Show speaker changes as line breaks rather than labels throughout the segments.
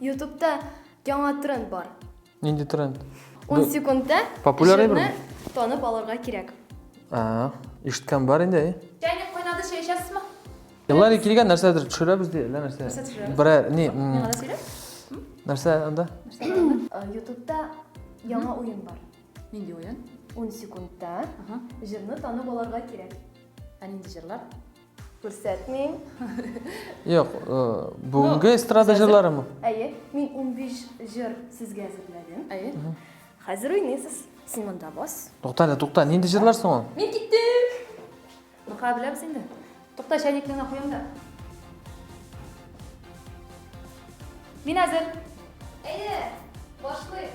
Ютубта яңа тренд бар.
Нинди тренд?
10 секундта
Популяр
җырны
әйберме?
танып алырга кирәк.
А, ишеткән бар инде, әй.
Чәйнек кайнады, чәй эчәсезме?
Еллар килгән нәрсәдер төшерәбез ди, әллә нәрсә.
Нәрсә төшерәбез?
Берәр, ни,
Миңа да сөйлә.
нәрсә анда?
Ютубта яңа уен бар.
Нинди уен?
10 секундта җырны танып алырга кирәк.
Ә нинди җырлар?
Күрсәтмим.
Юк, бүгенге эстрада җырларымы?
Әйе, мин 15 җыр сезгә әзерләдем.
Әйе.
Хәзер уйныйсыз. Син монда бас.
Тукта әле, тукта, нинди җырлар соң ул?
Мин киттем. Ну, кая беләбез инде. Тукта, чәйнекне генә куям да. Мин әзер.
Әйдә, башлыйк.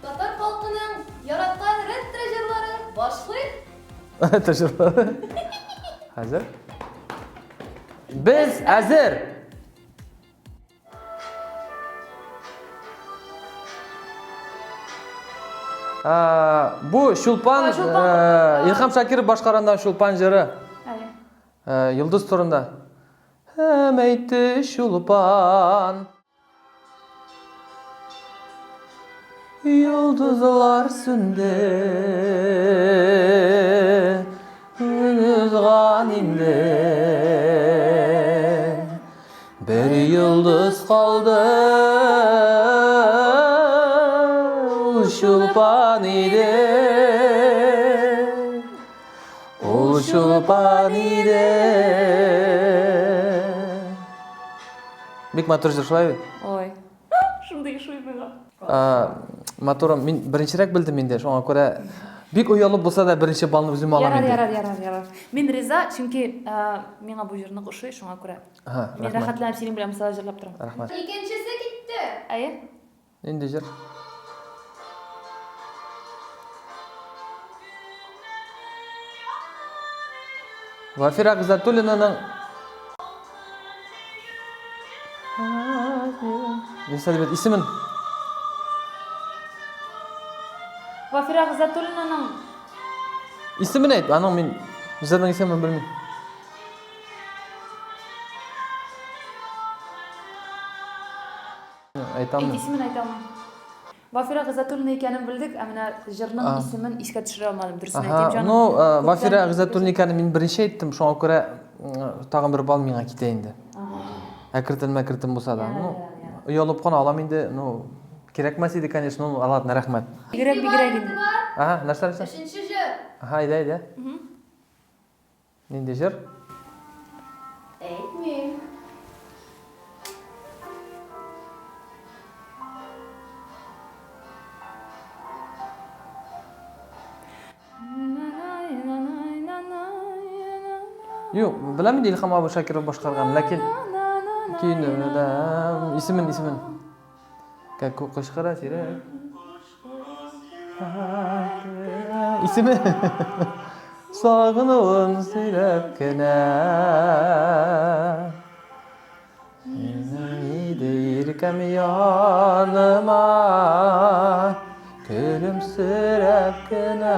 Татар халкының яраткан ретро җырлары башлыйк.
Ретро җырлары. Хәзер. Без әзер. Бу Чулпан, Илһам Шакиров башкарган Чулпан җыры. Йолдыз турында. Һәм әйтте Чулпан. Йолдызлар сүнде, Көн узган инде. Бер йолдыз калды, Ул Чулпан иде. Ул Чулпан иде. Бик матур җыр шулай бит?
Ой. Шундый ошый миңа.
Матурым, мин беренчерәк белдем инде, шуңа күрә бик оялып булса да беренче баллны үзем алам инде.
Ярар, ярар, ярар, ярар. Мин риза, чөнки миңа бу җыр нык ошый, шуңа күрә. Мин рәхәтләнеп синең белән булса да җырлап торам.
Рәхмәт.
Икенчесе китте.
Әйе.
Нинди җыр? Вафира Гизатуллинаның Нәрсә дип исемен?
Вафира Гизатуллинаның
Исемен әйт, аның мин җырның исемен белмим. Әйтә алмыйм.
Әйт, исемен әйтә алмыйм. Вафира Гыйззәтуллина икәнен белдек, ә менә җырның исемен искә төшерә алмадым, дөресен әйтим, җаным.
Ну, Вафира Гыйззәтуллина икәнен мин беренче әйттем, шуңа күрә тагын бер балл миңа китә инде. Әкертен мәкертен булса да. Ну, оялып кына алам инде, ну, кирәкмәс иде, конечно, ну, ладно, рәхмәт.
Бигрәк, бигрәк инде.
Ага, нәрсә, нәрсә?
Өченче җыр.
Ага, әйдә, әйдә. Нинди җыр?
Әйтмим.
Юк, беләм инде Илһам абый Шакиров башкарган, ләкин көйне исемен, исемен. Кәкү кычкыра сирәк. Исеме Сагынуын сөйләп кенә. Иде иркәм яныма, көлемсерәп кенә.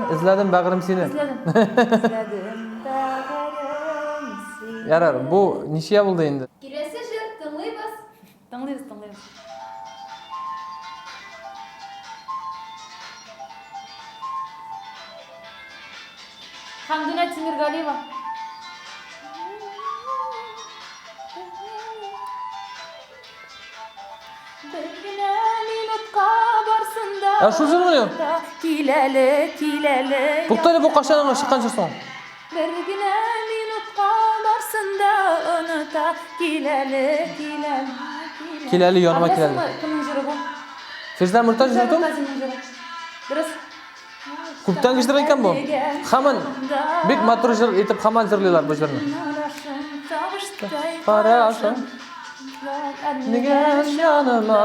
Эзләдем бәгырем сине.
Эзләдем. Эзләдем бәгырем сине.
Ярар, бу ничә булды инде?
Киләсе җыр тыңлыйбыз.
Тыңлыйбыз, тыңлыйбыз. Хәмдүнә Тимергалиева. Бер генә минутка барсын да.
Ә шул җырмы?
Киләле, киләле.
Туктале, бу кайчан гына чыккан җыр соң?
Бер генә минутка барсын да оныта. Киләле, киләле, киләле.
Киләле, яныма киләле.
Кемнең җыры бу?
Фирзә Мортазин
Фирзә
җыры
Мортазинның җыры. Дөрес.
Күптән җыр икән бу. Хаман бик матур җыр итеп хаман җырлыйлар бу җырны. Карашың. Нигә яныма?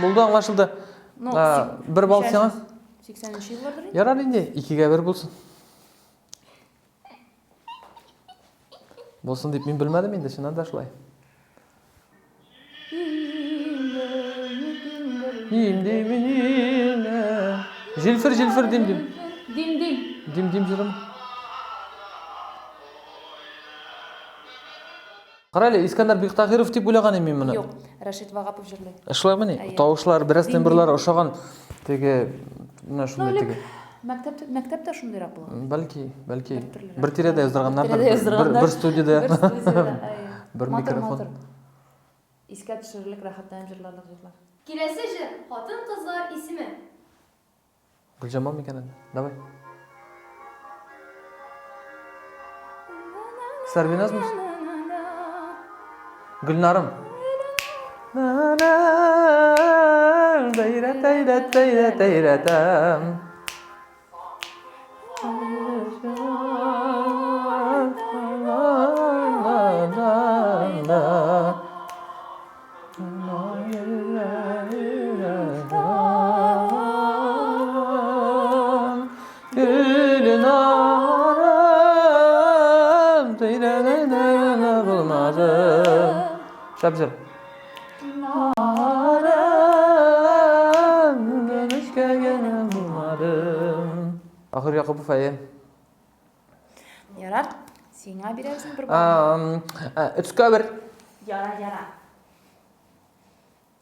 Булды, аңлашылды. Бер балл сиңа.
80 еллардыр.
Ярар инде, икегә бер булсын. Булсын дип мин белмәдем инде, чыннан да шулай. Дим дим дим. Җилфер җилфер дим дим.
Дим дим.
Дим дим җырым. Кара әле, Искәндәр Биктаһиров дип уйлаган идем мин моны.
Юк, Рәшит Вагапов җырлый.
Шулаймыни?
Әйе.
Тавышлар, бераз
Дим,
тембрлар ошаган. Теге менә
Ну,
шундый
элек
теге.
мәктәп мәктәп тә шундыйрак булган.
Бәлки, бәлки.
Бер төрлерәк.
Бер тирәдә яздырганнардыр.
Бер тирәдә
Бер,
яздырганнар.
бер студиядә.
Бер студиядә, әйе.
Бер
Матур,
микрофон.
матур. Искә төшерерлек, рәхәтләнеп җырларлык җырлар.
Киләсе җыр, хатын-кызлар исеме.
Гөлҗамал микән әллә? Давай. Сәрбиназмы? Гөлнарым. Gülnarım, bulmadım. Шәп җыр. Narım, dönüşkә генә булмадым. Ахыр Якупов әйе.
Ярар, сиңа бирәбезме бер балл?
Өчкә бер.
Ярар, ярар.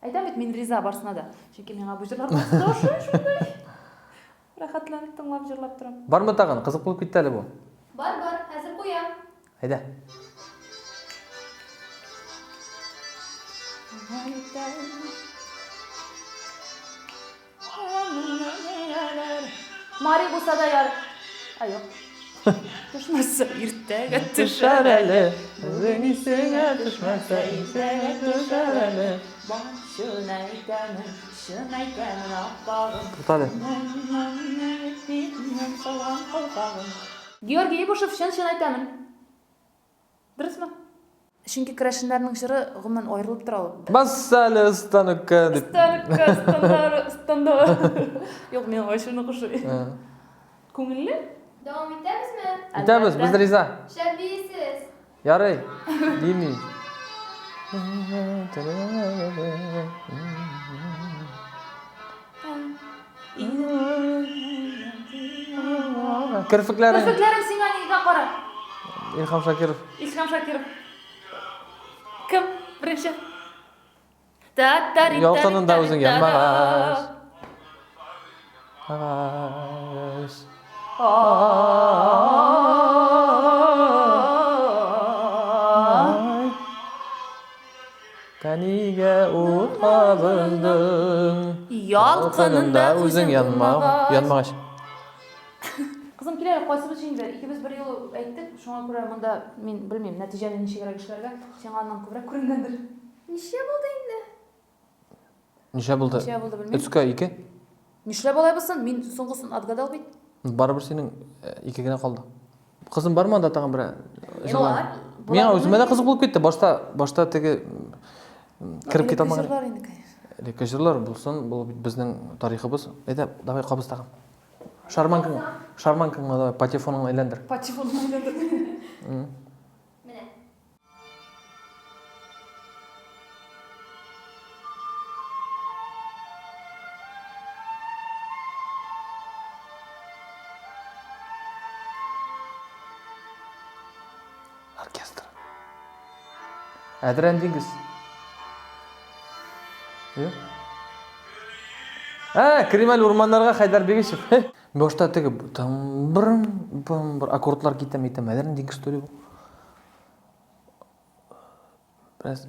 Әйтәм бит, мин риза барсына да. Чөнки миңа бу җырлар барысы да ошый шундый. Рәхәтләнеп тыңлап җырлап торам.
Бармы тагын? Кызык булып китте әле бу.
Бар, бар, хәзер куям.
Әйдә.
Мари булса да яр. Ай, юк. Төшмәсә иртәгә
Төшәр әле. Үзең исеңә төшмәсә иртәгә төшәр әле.
Чын әйтәмен, чын әйтәмен, аппагым.
Туктале.
Георгий Ибушев чын чын әйтәмен. Дөресме? Чөнки керәшеннәрнең җыры гомумән аерылып тора ул.
Бас әле станокка дип.
Станокка, стандары, стандары. Юк, миңа вообще ошый. Күңелле?
Дәвам итәбезме?
Итәбез, без риза.
Шәп биисез.
Ярый. Дими. Керфекләрең.
Керфекләрең сиңа нигә кара?
Илһам Шакиров.
Илһам Шакиров. Кем? Беренче.
Ялкынында үзең янмагач. Агач. Ай. Кәнигә ут кабыздың.
Ялкынында үзең янмагач.
Янмагач.
Кызым, кил әле, кайсыбыз җиңде? Икебез бер юлы әйттек, шуңа күрә монда мин белмим, нәтиҗәне ничегрәк эшләргә. Сиңа аннан күбрәк күренгәндер.
Ничә булды инде?
Ничә булды?
Ничә булды, белмим.
Өчкә ике.
Нишләп алай булсын? Мин соңгысын отгадал бит.
Барыбер синең ике генә калды. Кызым бармы анда тагын бер җырлар?
Бар.
Миңа үземә дә кызык булып китте. Башта башта теге кереп китә алмаган.
Җырлар инде, конечно.
Элекке җырлар булсын, бу бит безнең тарихыбыз. Әйдә, давай кабыз тагын. Шарманкаң, шарманкаңны давай патефоныңны әйләндер.
Патефонны әйләндер.
Менә.
Оркестр. Әдрән диңгез. Юк. Ә, Кремаль урманнарга Хәйдәр Бигешев. Башта теге там бер бер аккордлар китә әйтәм, Әдрән диңгез түгел бу. Бераз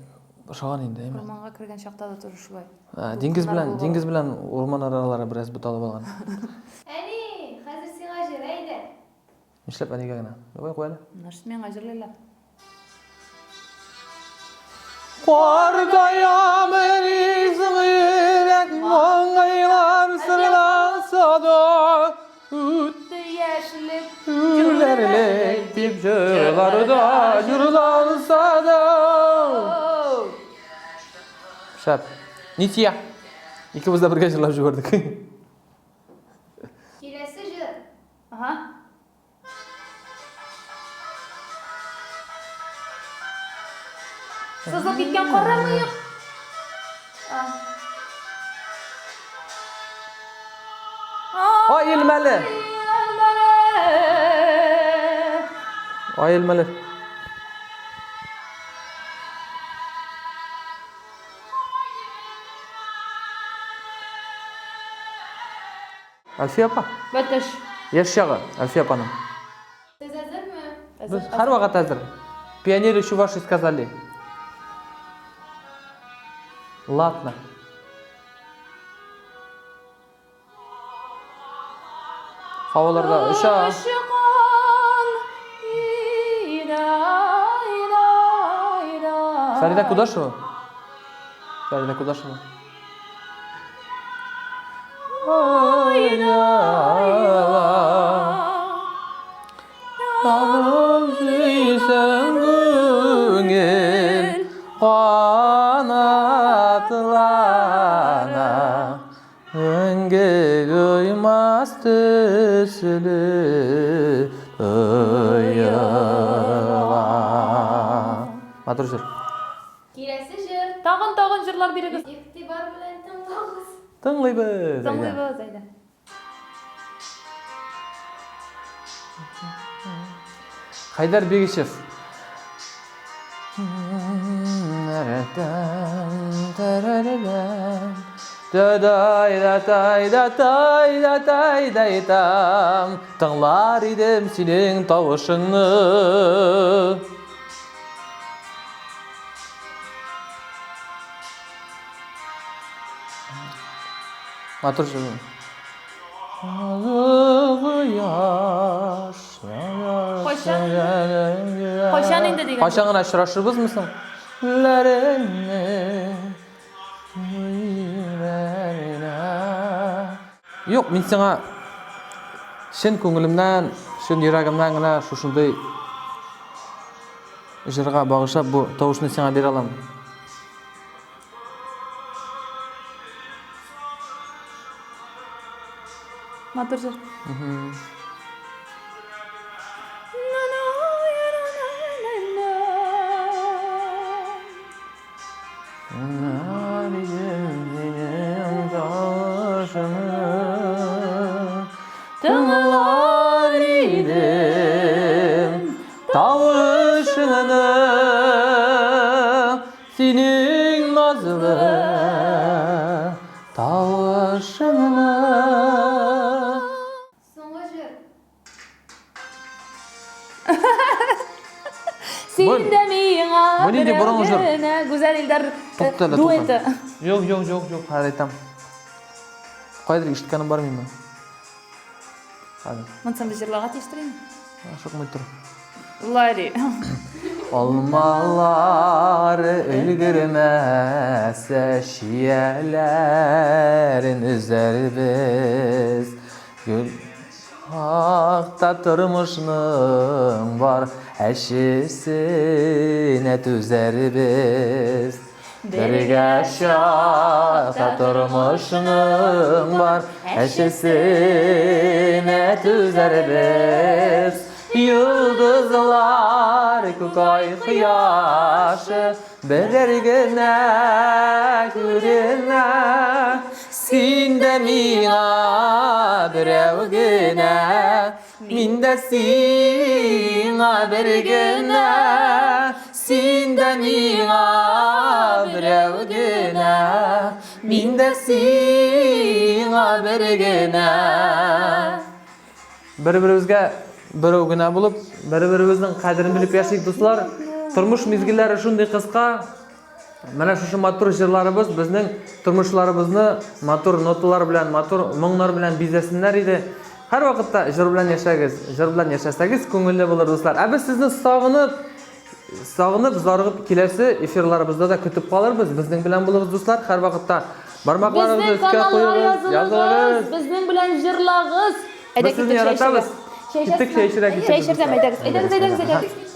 ошаган инде, әйме?
Урманга кергән чакта да тоже шулай.
Ә, диңгез белән, диңгез белән урман аралары бераз буталып алган.
Әни, хәзер сиңа җыр әйдә.
Нишләп әнигә генә? Давай куй әле.
Нәрсә миңа җырлыйлар?
Каргаям ирисең йөрәк маңгайлар сырланса да
Үтте яшьлек
Үләрлек дип җырларда җырланса да. Шәп. Ничья. Икебез дә бергә җырлап җибәрдек.
Киләсе җыр.
Ага. Сызылып киткән кара мыек.
Ай элмәле. Ай элмәле. Әлфия апа.
Бәтәш.
Яшь чагы Әлфия апаның.
Сез әзерме?
Без һәрвакыт әзер. Пионеры чуваши сказали. Ладно. Һаваларда оча. Фәридә Кудашева. Фәридә Кудашева. Сөйсәң күңел канатлана, Мәңге уймас төсле тоела. Матур җыр.
Киләсе җыр.
Тагын, тагын җырлар бирегез.
Игътибар белән тыңлагыз.
Тыңлыйбыз, әйдә.
Тыңлыйбыз, әйдә.
Хәйдәр Бигичев. Тыңлар идем синең тавышыңны. Матур җыр.
Кайчан? Кайчан инде дигән.
Кайчан гына очрашырбызмы соң? Юк, мин сиңа чын күңелемнән, чын йөрәгемнән генә шушындый җырга багышлап бу тавышны сиңа бирә алам.
Матур җыр.
Тыңлар идем тавышыңны. Синең назлы тавышыңны.
Соңгы җыр.
Син дә миңа
Бу нинди борынгы җыр?
генә Гүзәл Илдар
Тукта әле,
дуэты.
Юк, юк, юк, юк, хәзер әйтәм. Кайдыр ишеткәнем бар минем. Хәзер.
Монсын без җырларга тиештер инде.
Ашыкмый тор.
Ларри.
Алмалар өлгермәсә чияләрен өзәрбез. Гөл Акта тормышның бар әчесенә түзәрбез. Бергә чакта тормышның бар әчесенә түзәрбез. Йолдызлар, күк ай кояшы берәр генә күренә. Син дә миңа берәү генә, Мин дә сиңа бер генә, Син дә миңа берәү генә, Мин дә сиңа бер генә. Бер-беребезгә берәү генә булып, бер-беребезнең кадерен белеп яшик, дуслар. Тормыш мизгелләре шундый кыска. Менә шушы матур җырларыбыз безнең тормышларыбызны матур ноталар белән, матур моңнар белән бизәсеннәр иде. Һәрвакытта җыр белән яшәгез. Җыр белән яшәсәгез, күңелле булыр, дуслар. Ә без сезне сагынып, сагынып, зарыгып киләсе эфирларыбызда да көтеп калырбыз. Безнең белән булыгыз, дуслар. Һәрвакытта бармакларыгызны
Безнең
өскә
каналга
куегыз,
язылыгыз,
язылыгыз.
безнең белән җырлагыз.
Без сезне яратабыз. Киттек чәй эчәргә киттек.
Чәй эчәргә, әйдәгез, әйдәгез, әйдәгез, әйдәгез.